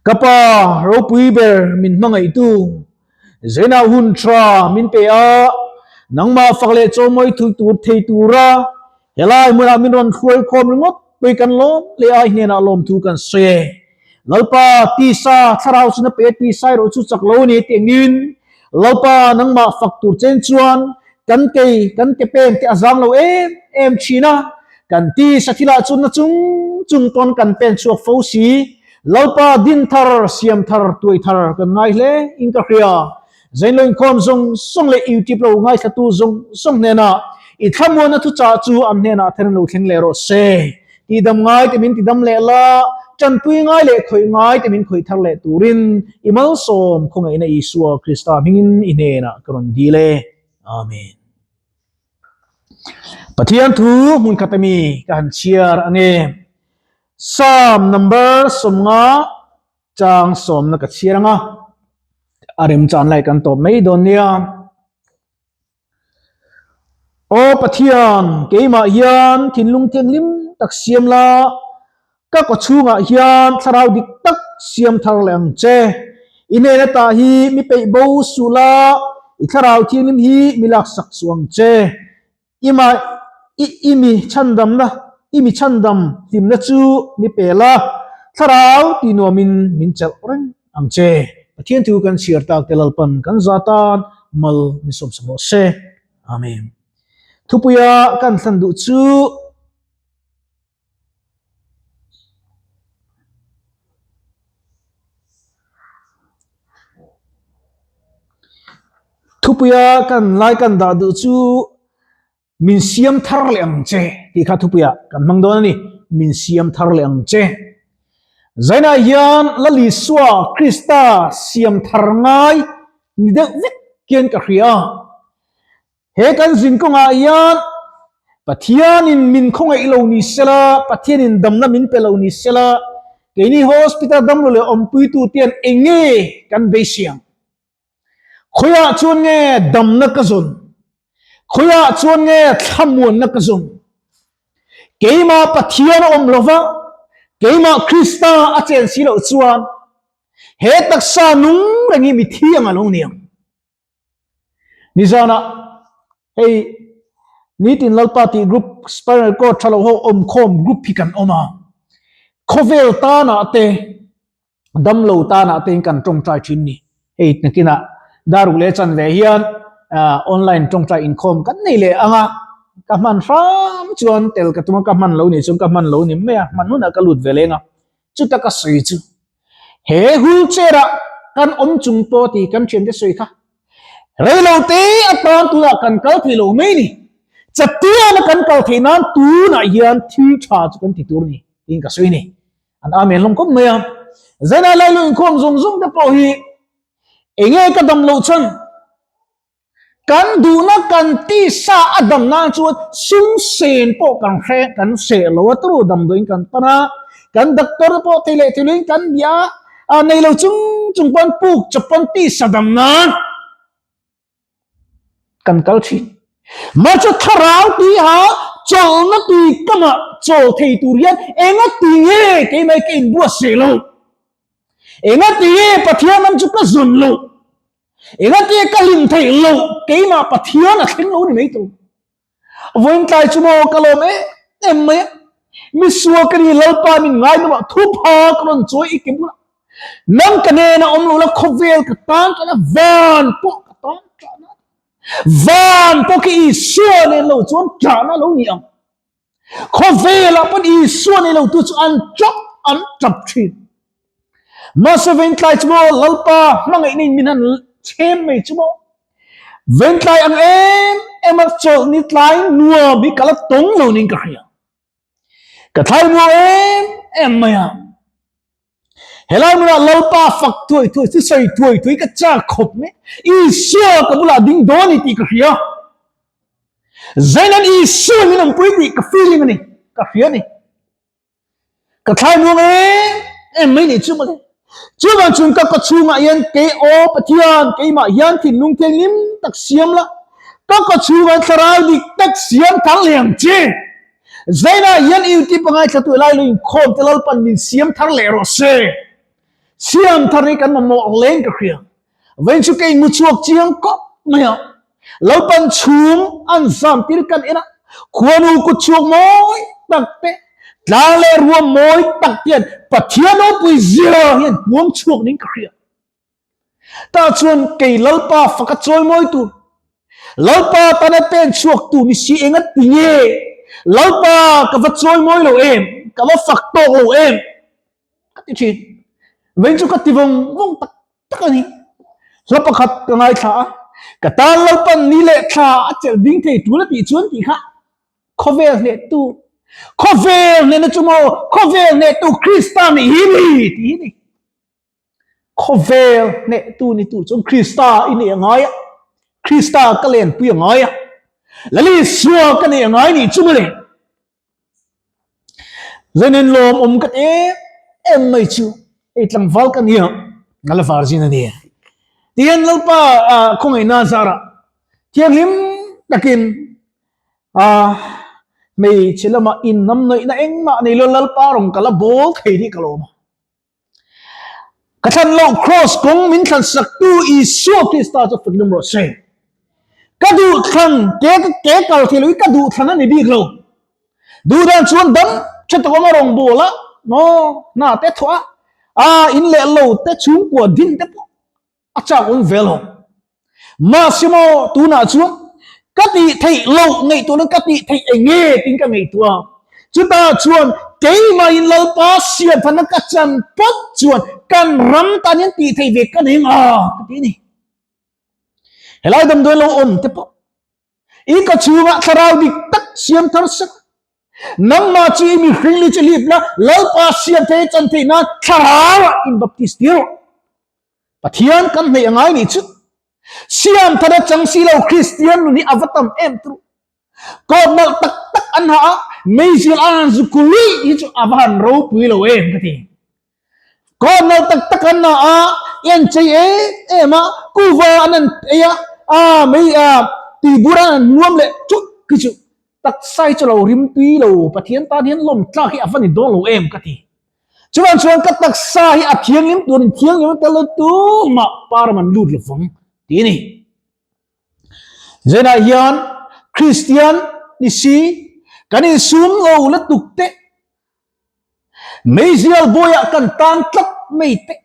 Ka pa ropui ber min hmangaihtu Zena hun tha min pe a, nangmah fak leh chawmawi thui tur thei tura helai hmunah min rawn hruai khawm ringawt pawh kan lawm leh a, i hnenah lawmthu kan sawi e. Lalpa, tisa thlarau chuna pe a tisa erawh chu chak lo a ni tih-angin Lalpa nangmah fak tur chen chuan kan kei kan ke pen te a zang lo em em thin a, kan tisa thilah chu na chung chung pawn kan pen chhuak fo si. Lalpa din thar, siam thar, tuai thar kan ngai hle in ka hria. Zainlo inkhawm zawng zawng leh YouTube lo ngaithlatu zawng zawng hnenah i thlamuanna thuchah chu an hnenah then an lo thleng leh rawh se. Tihdam ngai te min tidam leh la, tanpui ngai leh khawih ngai te min khawih thar leh turin i malsawm khawngaihna Isua Krista hmingin i hnenah ka rawn dil e. Amen. Pathian thu hmun khat ami ka han chhiar ange. Psalm number 50 chang sawmna ka chhiar anga a rem chan lai kan tawp mai dawn nia. Aw Pathian, keimah hian thinlung thianghlim tak siam la, ka kawchhungah hian thlarau dik tak siam thar leh ang che. I hnena tah hi mi peih bo suh la, i thlarau thianghlim hi mi laksak suh ang che. Ima i i mi chhandamna, i mi chhandam hlimna chu mi pe la, thlarau tih nuamin min chelh reng ang che. Pathian thu kan chhiar tak te Lalpan kan za tan mal min sawmsak rawh se. Amen. Thupuia kan thlan duh chu Thupuia kan lai kan dah duh chu min siam thar leh ang che tih kha thupuia kan hmang dawn a ni, min siam thar leh ang che. Zainah hian Lal Isua Krista siam thar ngai ni deuh vek hian ka hria. He kan zin kawngah hian Pathianin min khawngaih lo ni sela, Pathianin damna min pe lo ni sela, keini hospital damlo leh awmpuitu te hian eng nge kan beisei ang? Khawiah chuan nge damna ka zawn? Khawiah chuan nge thlamuanna ka zawn? Keimah Pathian a awm lova, keimah Krista a chen si loh chuan he taksa nung reng hi mithi ang a lo ni ang. Nizana hei nitin Lalpa tih group spinal cord tha lo ho awmkhawm group hi kan awm a, khawvel tanah te damlo tanah te in kan tawngtai thin ni. Hei nakinah daruk leh chanve hian online tawngtai inkhawm kan nei leh ang a, ka hman hram chuan tel ka tum a, ka hman lo nih chuan ka hman lo ni mai a, hman hunah ka lut ve leng a, chuta ka sawi chu he wheelchair ah kan awm chung pawh tih kan thiante sawi kha reilo te atan tunah kan kal thei lo mai ni chatiana kan kal theih nan tunah hian thil tha chu kan ti tur ni tiin ka sawi ni an amen hlawm khawp mai a zaina lai lo inkhawm zawng zawng te pawh hi enge ka dam loh chuan Kan duhna kan tisa a dam nan chuan sum sen pawh kan hre kan hreh lo a turu damdawiin kan pan a, kan doctor te pawh thei leh thei loin kan bia a, nei lo chung chung pawn puk chawp pawn tisa dam nan kan kal thin. Mahse thlarau tih-a chawlhna tui kamah chawl thei tur hian enga ti nge keimah hi ka inbuatsaih lo? Enga ti nge Pathian lam chu ka zawn lo? Engati ka hlim theih loh keimah Pathian a thleng lo ni mai tur. Vawiin tlai chu maw ka lawm em em mai a. Misual ka ni Lalpa min ngai hnawmah thupha ka rawn chawi i ke bulah. Nang ka nena awm lo la khawvel ka tan tana van pawh ka tan tana. Van pawh khi Isua nen lo chuan tana lo ni ang. Khawvelah pawn Isua nei lo tu chu an tap an tap thin. Mahse ventlai chu maw Lalpa hmangaihna in min han chhem mai chu maw. Ventlai ang em em a chawlh ni tlai nuam hi ka la tawng lo niin ka hria. Ka thlai nuam em em mai a. Helai hmunah Lalpa fak thuai thuai chu sawi thuai thuai ka chak khawp mai. Isua ka bulah ding dawn a ni tih ka hria. Zainan Isua min awmpui tih ka feeling a ni, ka hria a ni. Ka thlai muang em em mai nih chu mawle. Chuvang chung ka kawchhungah hian kei aw Pathian keimah hian thinlung thianghlim tak siam la, ka kawchhungah thlarau dik tak siam thar leh ang che. Zainah hian YouTube a ngaithla tu lai lo inkhawm te Lalpan min siam thar leh rawh se. Siam thar hi kan mamawh leng ka hria. Vawiin chu ka inmu chhuak chiang kawp mai a. Lalpan chhum an zam tir kan en a, khuanu kut chhuak mawi tak te, tlang leh ruam mawi tak te hian Pathian ropui zia hian puang chhuak niin ka hria. Tah chuan kei Lalpa faka chawi mawi tur, Lalpa tana pen chhuak tu ni si enga ti nge? Lalpa ka va chawi mawi lo em? Ka va fak tawk lo em? Ka ti thin. Vawiin chu ka ti vawng vawng tak tak a ni. Hla pakhat ka ngaithla a, ka tan Lalpan ni leh thla a chelh ding thei tul a tih chuan tih kha khawvel hnehtu, khawvel hnehna chu maw, khawvel hnehtu Krista nih hi ni tih hi ni. Khawvel hnehtu ni tur chuan Krista i nih a ngai a, Krista ka lenpui a ngai a, Lali Isua ka nih a ngai nih chu mawle. Zanin lawm awm ka ti em em mai chu hei tlangval ka nia nga la virgin a ni. Tihian Lalpa khawngaihna zarah thianghlim takin hmeichhe lama innamnawihna engmah nei lo Lalpa rawn ka la bawl thei hi ka lawm a. Ka thlan loh Kraws kawng min thlan saktu Isua Krista chu fak hlum rawh se. Ka duh thlan ke ke kal thei lo hi ka duh thlan a ni bik lo. Duh dan chuan dam tha tak awm a rawngbâwl a, maw hna te thawh a, a in leh lo te chhungkua din te pawh a chak awm ve lo. Mahse maw tunah chuan ka tih theih loh ngaihtuahna ka tih theih eng nge tiin ka ngaihtuah a. Chutah chuan keimahin Lalpa siamthanna ka chan phawt chuan kan ram tan hian tih theih ve ka nei ang a ka ti a ni. Helai damdawi lo awm te pawh i ka chhungah thlarau dik tak siam thar sak nangmah chu i mihring li chu hlip la Lalpa siam thei chan theih nan thlarauah in baptist tir rawh. Pathian kan hneih a ngai nih chu. Siam thar a chang si lo Kristian nun hi a va tam em tru. Kawt nalh tak tak an ha a, meizial an han zu kului hi chu a va han ropui lo em ka ti. Kawt nalh tak tak an ha a, i an chei em em a, kuva an han ei a, a mei a tuibur an han hmuam leh chuk hi chu taksa hi chu lo rimtui lo Pathian tan hian lawm tlak hi a va ni dawn lo em ka ti. Chuan chuan ka taksa hi a thianghlim turin thianghlim a tel lo tumah param an lut lovang ti a ni. Zainah hian Kristian ni si kan insum lo lutuk te, meizial bawiah kan tan tlat mai te,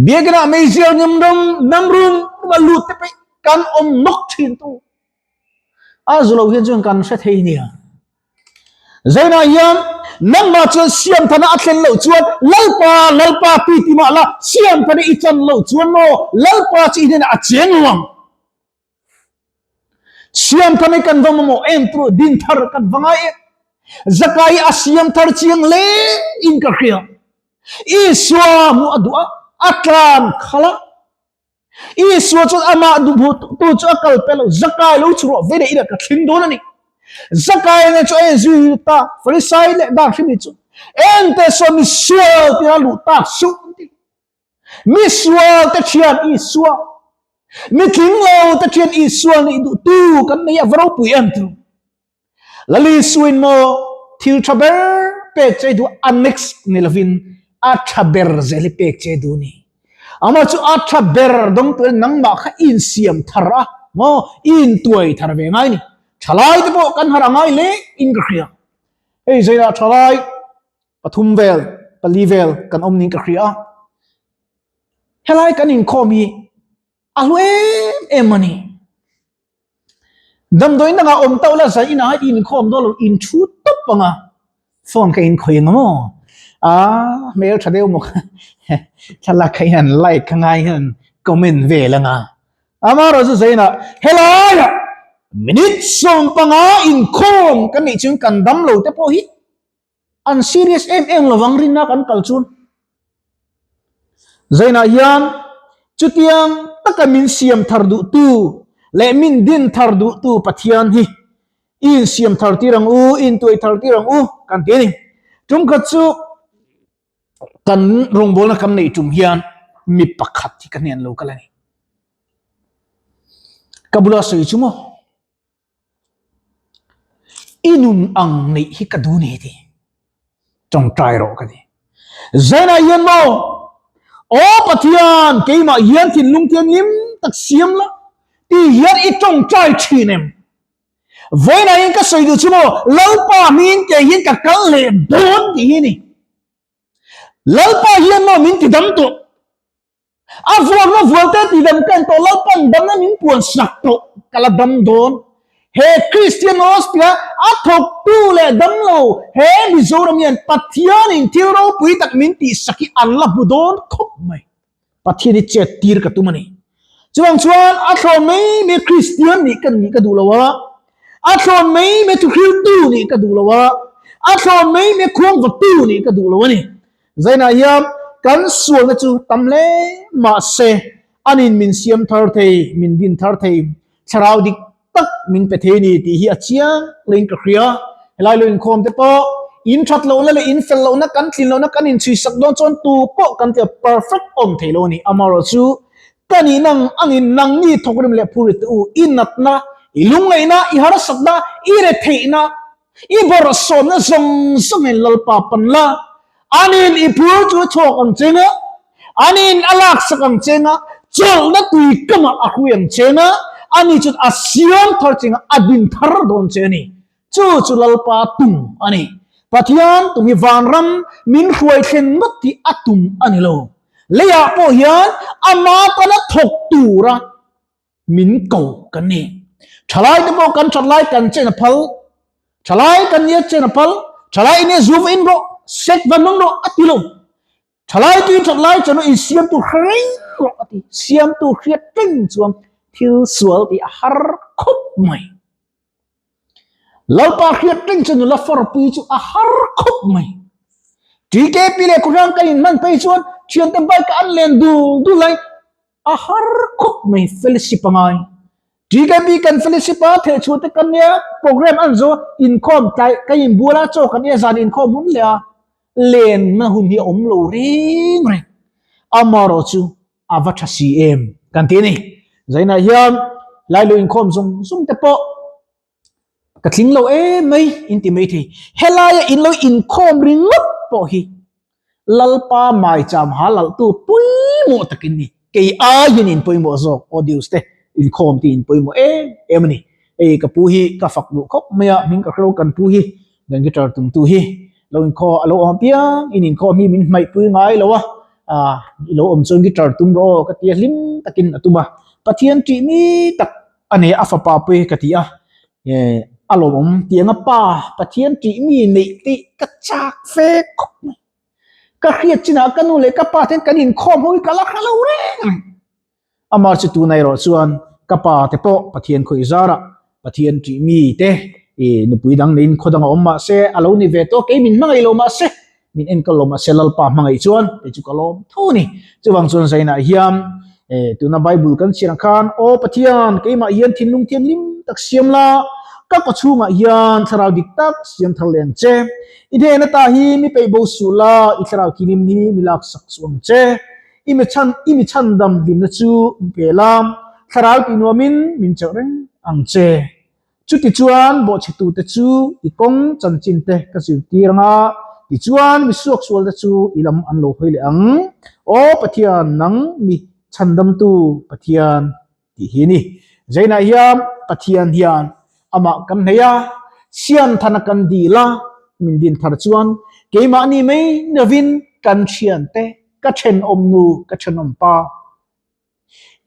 biakinah meizial nyamram namrum a lut te pawh kan awm nawk thin tu. A zu lo hian chuan kan hre thei nia. Zainah hian nangmah chuan siamthana a thlen loh chuan Lalpa, Lalpa ti ti mah la, siamthana i chan loh chuan maw Lalpa chu i hnenah a cheng lo ang. Siamthana i kan va mamawh em turu dinthar kan va ngai em. Zakai a siamthar chiang hle in ka hria. Isua hmuh a duh a, a tlan khalh a. Isua chuan amah duhtu chu a kal pel lo, Zakai lo chhuah rawh, vei leh inah ka thleng dawn a ni. Zakai nen chu a inzui ta, Farisai leh dan hrimi chu, Ente saw mi sual tina luh tak suh an ti. Mi sual te thian Isua, mi tling lo te thian Isua nih duhtu kan nei a va ropui em tu. Lali Suin maw thil tha ber pek che duh a next ni lovin a tha ber zel hi pek che duh ni. Amah chu a tha ber dawng turin nangmah kha i insiam thar a maw i intuai thar ve ngai ni. Thalai te pawh kan harh a ngai hle in ka hria. Hei zainah thalai pathum vel pali vel kan awm niin ka hria a. Helai kan inkhawm hi a hlu em em a ni. Damdawiin dangah awm tauh la zai inah hian inkhawm dawn lo in thu tawp ang a, phone ka inkhawih ang maw? Aa hmel tha deuh maw thlalak kha hian like kha ngai hian comment vel ang a. Amaherawhchu chu zai inah helaiah minute 15 inkhawm kan nih chuan kan dam lo te pawh hi An serious em em lovang rinna kan kal chuan. Zainah hian chutiang taka min siam thar duhtu leh min din thar duhtu Pathian hi i insiam thar tir ang u, i intuai thar tir ang u kan ti a ni. Tum khat chu kan rawngbawlna kan neih tum hian mi pakhat hi ka hnen lo kal a ni. Ka bula sawi chu maw? I nun ang neih hi ka duh ni ti. Tawngtai rawh ka ti. Zainah hian maw? Aw Pathian, keimah hian thinlung thianghlim tak siam la, ti hian i tawngtai thin em? Vawiinah hian ka sawi duh chu maw, Lalpa hmingin kei hian ka kal leh dawn tih hi a ni. Lalpa hian maw min ti dam tawh. A vuakna vualte ti dam ka en tawh, Lalpan damna min puan sak tawh, ka la dam dawn. He Christian Hospital a thawktu leh damlo he Mizoram hian Pathianin thil ropui tak min tihsak hi an la hmu dawn khawp mai. Pathian hi chet tir ka tum a ni. Chuvang chuan a thlawn mai mai Kristian nih ka nih ka duh lo a, a thlawn mai mai thuhriltu nih ka duh lo a, a thlawn mai mai khuangvatu nih ka duh lo a ni. Zainah hian kan sualna chu tam hle mahse anin min siam thar thei, min din thar thei, thlarau dik tak min pe thei a ni tih hi a chiang laiin ka hria. Helai lo inkhawm te pawh in that lohna leh in fel lohna kan tlin lohna kan inchhuisak dawn chuan tu pawh kan tia perfect awm thei lo a ni. Amaherawhchu ka nih nang angin nangni thawkrim leh phur rit te u i natna, i lungngaihna, i harsatna, i retheihna, I bawrhsawmna zawng zawngin Lalpa pan la, anin i phur chu a chhuak ang cheng a, anin a laksak ang cheng a, chawlhna tui kamah a hrui ang cheng a, ani chuan a siam thar cheng a, a din thar dawn che a ni. Chu chu Lalpa tum a ni. Pathian tum hi vanram min hruai thlen ngawt hi a tum a ni lo. Leiah pawh hian ama tana thawk tura min ko kan ni. Thalai te pawh kan that lai kan chen a phal, thalai kan nia chen a phal, thalai nia zu va in rawh, sek va hmang rawh a ti lo. Thalai tu in that lai chen in siamtu hre reng rawh a ti. Siamtu hriat reng chuan thil sual tih a har khawp mai. Lalpa hriat reng chu nula farpui chu a har khawp mai. TKP leh Khuhrang kan inhman phei chuan thiante bike ah an len dul dul lai. A har khawp mai fellowship a ngai. TKP kan fellowship a thehchhuah te kan nia program an zo inkhawm tlai kan inbual a chaw kan nia zan inkhawm hun leh a lenna hun hi a awm lo reng reng. Amaherawh chu a va tha si em kan ti a ni. Zainah hian Lailo inkhawm zawng zawng te pawh Ka tling lo em mai in ti mai thei. Helaia in lo inkhawm ringawt pawh hi Lalpa maicham ha lalhtu pawimawh takin ni. Kei aiin in pawimawh zawk audios te inkhawm te in pawimawh em em a ni. Hei ka pu hi ka fak duh khawp mai a, hming ka hrelo kan pu hi kan guitar tumtu hi lo inkhawm a lo awm apiang in inkhawm hi min hmaihpui ngai lo a, ah i lo awm chuan guitar tum rawh aw ka tia hlim takin a tum a. Pathian tih mi tak A nei a fapa pawh hi ka ti a, a lawmawm tiang a pa Pathian tih mi neih te ka chak fe khawp mai. Ka hriat chinah ka nu leh ka pa ten kan inkhawm ho hi ka la hre lo reng a ni. Amah chu tuna erawh chuan ka pa te pawh Pathian khawih zarah Pathian tih mi te nupui dang neiin khaw dang a awm mahse a lo ni ve tawh kei min hmangaih lo mahse Min enkawl lo mahse Lalpa hmangaih chuan kei chu ka lawm tho a ni. Chuvang chuan Zainah hian tuna Bible kan chhiar ang khan, Aw Pathian, keimah hian thinlung thianghlim tak siam la, ka kawchhungah hian thlarau dik tak siam thar leh ang che. I hnena ta hi mi peih bo suh la, i thlarau thilim hi mi laksak suh ang che. I mi chhan, i mi chhandam hlimna chu mi pe la, thlarau tih nuamin min chelh reng ang che. Chutichuan bawhchhetute chu i kawng chanchinte ka zirtir ang a, tichuan mi suaksualte chu i lam an lo hawi leh ang. Aw Pathian, nang mi chhandamtu Pathian tih hi a ni. Zainah hian Pathian hian amah kan hneih a, siamthana kan dil a, min din thar chuan keimahni mai lovin kan thiante, ka thenawmnu, ka thenawmpa,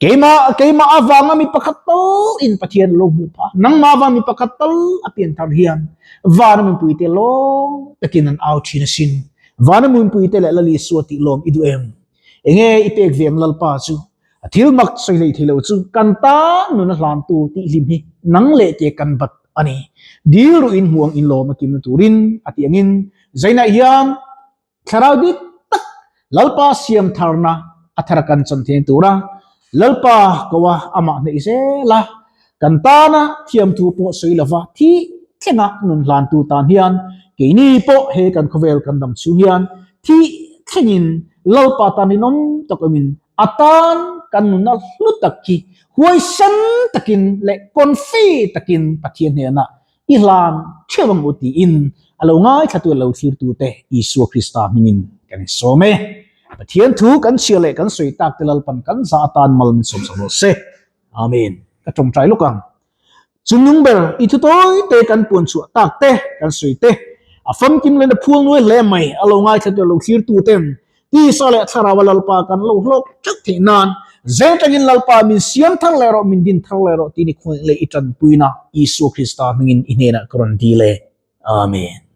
Keimah, keimah avanga mi pakhat tal in Pathian lo hmuh phah. Nangmah avang mi pakhat tal a pian thar hian vana mipui te lawng takin an au thin asin. Vana mipui te leh Lal Isua tih lawm i duh em? Enge i pek ve ang Lalpa chu? A thil mak sawi hlei thei lo chu kan tan nun a hlantu tih hlim hi nang leh ke kan bat a ni. Dil ruh in hmuh ang in lawm a kimna turin a tih angin Zainah hian Thlarau dik tak Lalpa siam tharna a thar kan chan thei tura Lalpa koa amah hneih zel a, kan tana thiamthu pawh sawi lova thi thlenga nun hlantu tan hian keini pawh he kan khawvel kan dam chhung hian thi thlengin Lalpa tan rinawm tak awmin a tan kan nunna hlu tak hi huaisen takin leh confi takin Pathian hnenah I hlan theuh ang u tiin a lo ngaithlatu leh lo thlirtute Isua Krista hmingin kan insawm e. Pathian thu kan chhia leh kan sawi tak te Lalpan kan za atan mal min sawm sak rawh se. Amen. Ka tawngtai lawk ang. Chungnung ber i thu tawi te kan puan chhuah tak te kan sawi te a famkim leh na phual nuai hle mai a lo ngaithla tu lo thlir tu ten tisa leh thlarau a Lalpa kan lo hlawk theuh theih nan zel tangin Lalpa min siam thar leh rawh min din thar leh rawh tih ni khawngaih leh i tanpuina Isua Krista hmingin i hnenah ka rawn dil e. Amen.